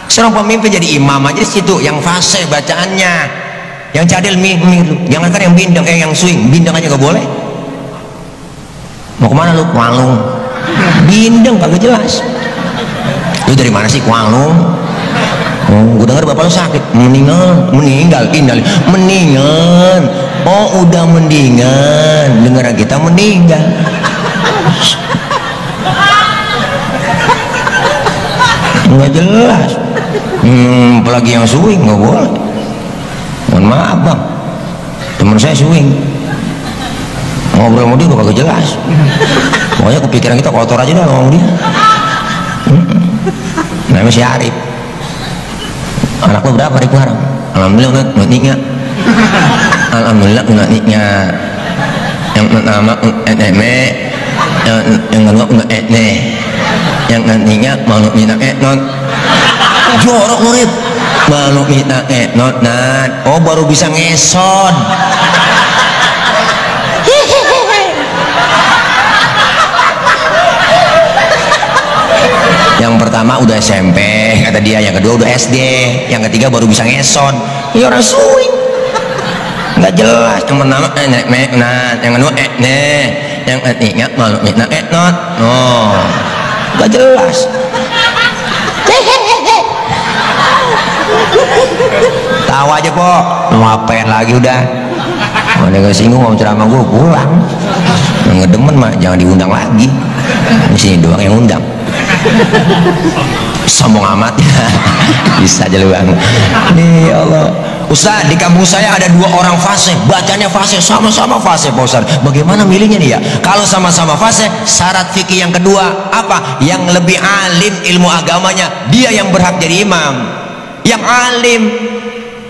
Seorang pemimpin jadi imam aja di situ yang fase bacaannya, yang cadel jangan kan yang bindeng, yang swing, bindeng aja gak boleh. Mau kemana lu? Kualung. Bindeng kagak jelas. Lu dari mana sih? Kualung. Oh, gue denger bapak lu sakit. Meninggal. Oh, udah mendingan. Dengeran kita meninggal. Nggak jelas. Apalagi yang swing nggak boleh. Mohon maaf bang, teman saya swing, ngobrol sama dia udah kagak jelas. Pokoknya kepikiran kita kotor aja dah ngomong dia. Namanya si Arif. Anak lo berapa Arif sekarang? Alhamdulillah nggak nikah. Alhamdulillah nggak nikah. Yang pertama yang kedua nggak yang nantinya mau minta not jorok murid mau minta not nat. Oh baru bisa ngesot. Yang pertama udah SMP kata dia, yang kedua udah SD, yang ketiga baru bisa ngesot. Ya orang swing nggak jelas. Yang pertama nat, yang kedua yang ketiga mau minta not. Oh nggak jelas. Tahu aja kok, ngapain lagi udah. Mana gak singgung mau ceramah gue pulang. Ngedemen mah jangan diundang lagi. Di sini doang yang undang. Sombong amat ya. Bisa aja lu bang. Nih ya Allah. Ustaz, di kampung saya ada 2 orang fase, bacanya fase, sama-sama fase Pak Ustaz. Bagaimana milihnya nih ya? Kalau sama-sama fase, syarat fikih yang kedua apa? Yang lebih alim ilmu agamanya, dia yang berhak jadi imam. Yang alim,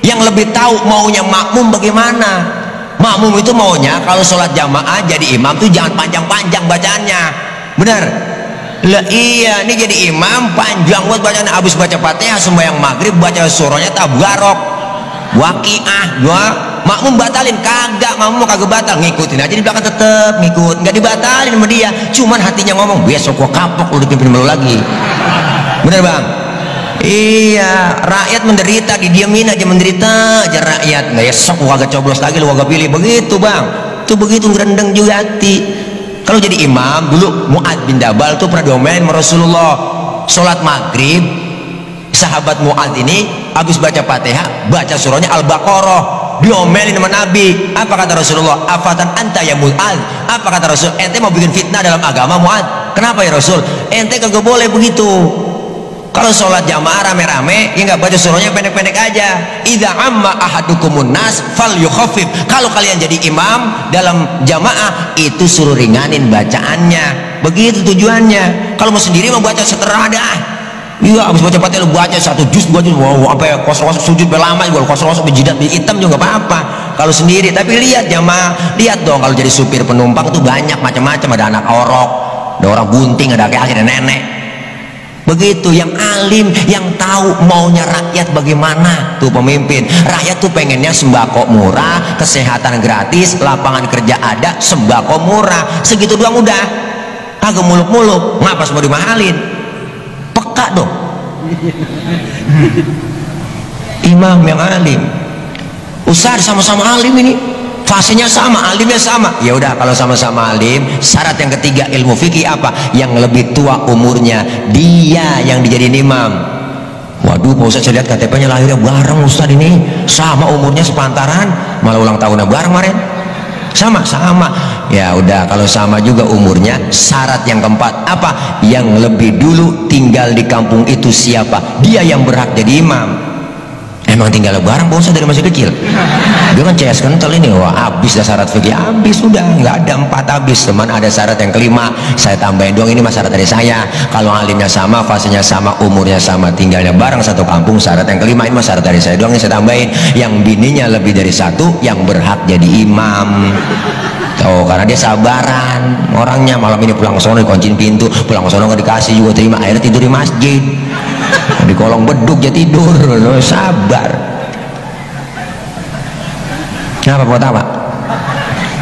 yang lebih tahu maunya makmum bagaimana. Makmum itu maunya kalau sholat jamaah jadi imam tuh jangan panjang-panjang bacaannya. Benar? Lah iya, ini jadi imam panjang buat bacaan, habis baca Fatihah sembahyang maghrib baca surahnya tabarok. Waqiah, makmum batalin kagak, makmum kagak batal, ngikutin aja di belakang tetep ngikut, nggak dibatalin sama dia, cuman hatinya ngomong besok gua kapok lu dipimpin malu lagi. Bener bang? Iya, rakyat menderita, didiamin aja menderita aja rakyat. Nggak ya sok gua kagak coblos lagi, lu kagak pilih, begitu bang. Tuh begitu ngerendeng juga hati. Kalau jadi imam dulu Mu'ad bin Jabal tuh pernah diomelin sama Rasulullah. Sholat maghrib sahabat Mu'ad ini habis baca Fatihah baca surahnya Al-Baqarah, diomelin sama Nabi. Apa kata Rasulullah? Afatan anta ya Mu'ad. Apa kata Rasul? Ente mau bikin fitnah dalam agama Mu'ad? Kenapa ya Rasul? Ente kagak boleh begitu. Kalau sholat jamaah rame-rame ya nggak baca surahnya pendek-pendek aja. Idza amma ahadukumun nas falyukhaffif. Kalau kalian jadi imam dalam jamaah itu suruh ringanin bacaannya, begitu tujuannya. Kalau mau sendiri mau baca setengah dah. Iya, habis baca Fatihah lu baca 1 juz, 2 juz, wow, sampai kos-kos sujud lama juga, kos-kos berjidat hitam juga nggak apa-apa. Kalau sendiri, tapi lihat jamaah, lihat dong kalau jadi supir penumpang tuh banyak macam-macam, ada anak orok, ada orang bunting, ada kakek, ada nenek. Begitu, yang alim, yang tahu maunya rakyat bagaimana tuh pemimpin. Rakyat tuh pengennya sembako murah, kesehatan gratis, lapangan kerja ada, sembako murah, segitu doang udah. Kagak muluk-muluk, ngapa semua dimahalin? Peka dong. Imam yang alim, Ustaz sama-sama alim ini, fasenya sama, alimnya sama. Ya udah, kalau sama-sama alim, syarat yang ketiga ilmu fikih apa? Yang lebih tua umurnya, dia yang dijadiin imam. Waduh Pak Ustaz, saya lihat KTP-nya lahirnya bareng Ustaz ini, sama umurnya sepantaran, malah ulang tahunnya bareng kemarin. Sama-sama. Ya udah, kalau sama juga umurnya, syarat yang keempat apa? Yang lebih dulu tinggal di kampung itu siapa? Dia yang berhak jadi imam. Emang tinggal bareng Pak Ustaz dari masih kecil? Dia kan CS kental ini, wah habis dah syarat fikih, habis sudah, nggak ada 4 habis. Teman ada syarat yang kelima, saya tambahin doang, ini mas syarat dari saya. Kalau alimnya sama, fasenya sama, umurnya sama, tinggalnya bareng satu kampung, syarat yang kelima, ini mas syarat dari saya doang, ini saya tambahin. Yang bininya lebih dari 1 yang berhak jadi imam. Oh, karena dia sabaran orangnya, malam ini pulang ke sono dikunciin pintu, pulang ke sono nggak dikasih juga terima, akhirnya tidur di masjid, di kolong beduk dia tidur, sabar. Kenapa buat apa?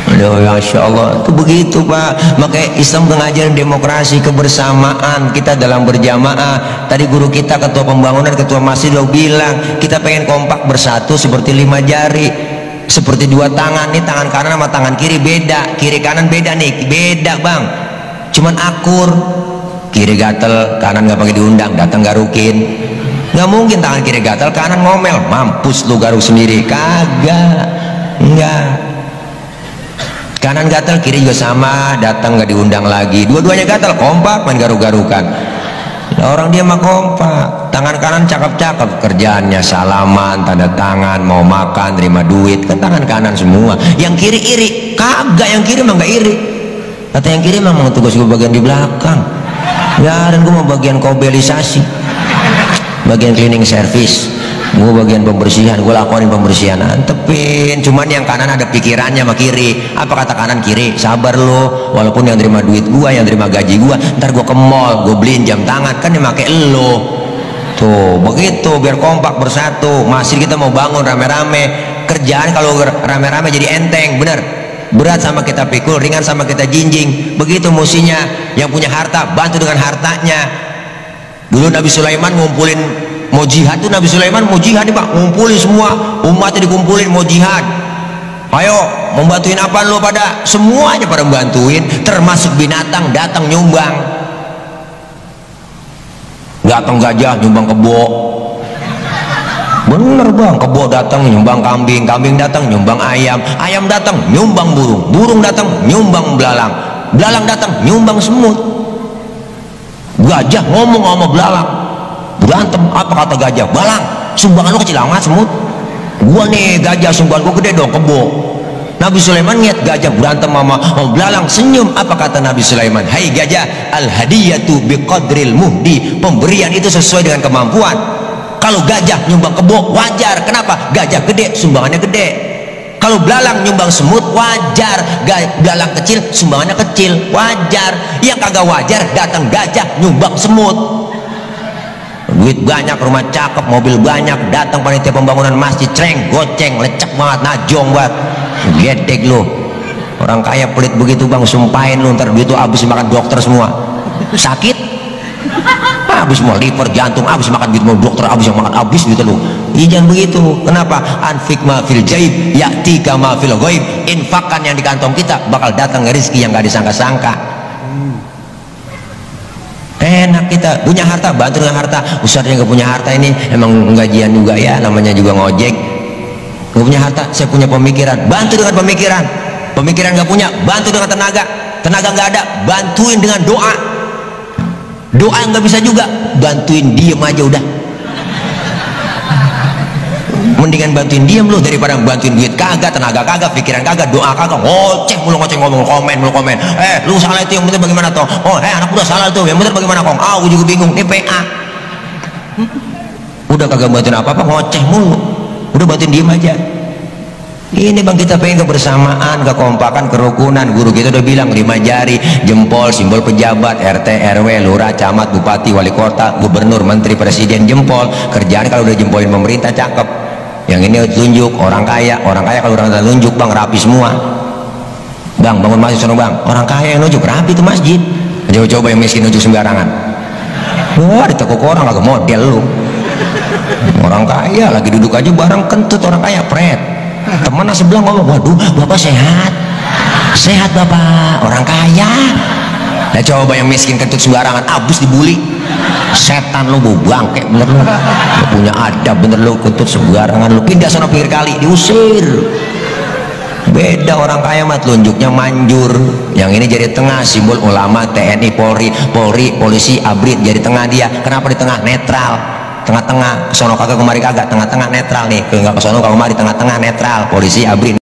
Aduh, Masya Allah, itu begitu Pak. Makanya Islam mengajarin demokrasi, kebersamaan kita dalam berjamaah. Tadi guru kita, ketua pembangunan, ketua masjid lo bilang kita pengen kompak bersatu seperti 5 jari, seperti 2 tangan. Nih tangan kanan sama tangan kiri beda, kiri kanan beda nih, beda bang. Cuman akur, kiri gatel, kanan nggak pakai diundang, datang garukin. Nggak mungkin tangan kiri gatel, kanan ngomel, mampus lu garuk sendiri, kagak, enggak. Kanan gatel, kiri juga sama, datang nggak diundang lagi, dua-duanya gatel, kompak main garuk-garukan. Nah, orang dia mah kompak, tangan kanan cakep-cakep, kerjaannya salaman, tanda tangan, mau makan, terima duit, kan tangan kanan semua. Yang kiri iri, kagak, yang kiri mah nggak iri. Kata yang kiri mah mau tugas gue bagian di belakang, ya, dan gue mau bagian kobelisasi, bagian cleaning service. Gue bagian pembersihan, gue lakonin pembersihan, antepin. Cuman yang kanan ada pikirannya sama kiri. Apa kata kanan kiri? Sabar lo, walaupun yang terima duit gue, yang terima gaji gue, ntar gue ke mall, gue beliin jam tangan, kan yang make lo. Tuh begitu, biar kompak bersatu. Masjid kita mau bangun rame-rame. Kerjaan kalau rame-rame jadi enteng, bener. Berat sama kita pikul, ringan sama kita jinjing. Begitu musinya. Yang punya harta bantu dengan hartanya. Dulu Nabi Sulaiman ngumpulin, mau jihad tuh, Nabi Sulaiman mau jihad nih Pak, ngumpulin semua umatnya, dikumpulin mau jihad. Ayo membantuin apa lo pada? Semuanya pada membantuin, termasuk binatang datang nyumbang. Datang gajah nyumbang kebo, bener bang, kebo datang nyumbang kambing, kambing datang nyumbang ayam, ayam datang nyumbang burung, burung datang nyumbang belalang, belalang datang nyumbang semut. Gajah ngomong sama belalang, berantem. Apa kata gajah? Balang, sumbangan lu kecil amat semut. Gua nih gajah, sumbangan gua gede dong, kebo. Nabi Sulaiman lihat gajah berantem sama belalang, senyum. Apa kata Nabi Sulaiman? Hai gajah, al hadiyatu biqadril muhdi, pemberian itu sesuai dengan kemampuan. Kalau gajah nyumbang kebo wajar. Kenapa? Gajah gede, sumbangannya gede. Kalau belalang nyumbang semut wajar, belalang kecil sumbangannya kecil, wajar. Yang kagak wajar datang gajah nyumbang semut. Duit banyak, rumah cakep, mobil banyak, datang panitia pembangunan masjid, cereng, goceng, lecek banget, najong banget, gedek lu. Orang kaya pelit begitu bang, sumpahin lu, ntar duit tuh habis makan dokter semua, sakit, habis mau liver, jantung, habis makan duit mau dokter, habis yang makan habis gitu lu. Jangan begitu. Kenapa? Anfik ma fil jaib ya'tika ma fil ghaib. Infakkan yang di kantong kita, bakal datang rezeki yang gak disangka-sangka. Enak kita punya harta, bantu dengan harta. Ustadz yang gak punya harta ini emang gajian juga ya, namanya juga ngojek. Gak punya harta, saya punya pemikiran, bantu dengan pemikiran. Pemikiran gak punya, bantu dengan tenaga. Tenaga gak ada, bantuin dengan doa. Doa yang gak bisa juga, bantuin diem aja udah. Mendingan bantuin diam lu daripada bantuin duit kagak, tenaga kagak, pikiran kagak, doa kagak, ngoceh mulu, ngoceh, ngomong, komen mulu, komen. Lu salah itu, yang bener bagaimana toh? Oh anak udah salah tuh, yang bener bagaimana kong? Aku juga bingung, ini PA. Udah kagak bantuin apa-apa, ngoceh mulu. Udah bantuin diem aja. Ini bang, kita pengen kebersamaan, kekompakan, kerukunan. Guru kita udah bilang 5 jari, jempol, simbol pejabat, RT, RW, lurah, camat, bupati, wali kota, gubernur, menteri, presiden, jempol. Kerjaan kalau udah jempolin pemerintah cakep. Yang ini tunjuk orang kaya kalau orang kaya tunjuk bang, rapi semua. Bang bangun masjid sono bang, orang kaya yang nunjuk rapi itu masjid. Coba yang miskin nunjuk sembarangan. Wah di toko orang lagi model lu. Orang kaya lagi duduk aja bareng kentut, orang kaya pret. Teman sebelah ngomong, waduh bapak sehat, sehat bapak, orang kaya. Nah coba yang miskin kentut sembarangan, abis dibully. Setan lu, bangke bener lu, gak punya adab bener lu, kentut sembarangan lu, pindah sana pinggir kali, diusir. Beda orang kaya mah telunjuknya manjur. Yang ini jadi tengah, simbol ulama, TNI, Polri, polisi, ABRI jadi tengah dia. Kenapa di tengah? Netral, tengah-tengah, kesono kagak kemari kagak, tengah-tengah netral nih. Kalau nggak kesono kalau kemari tengah-tengah netral, polisi, ABRI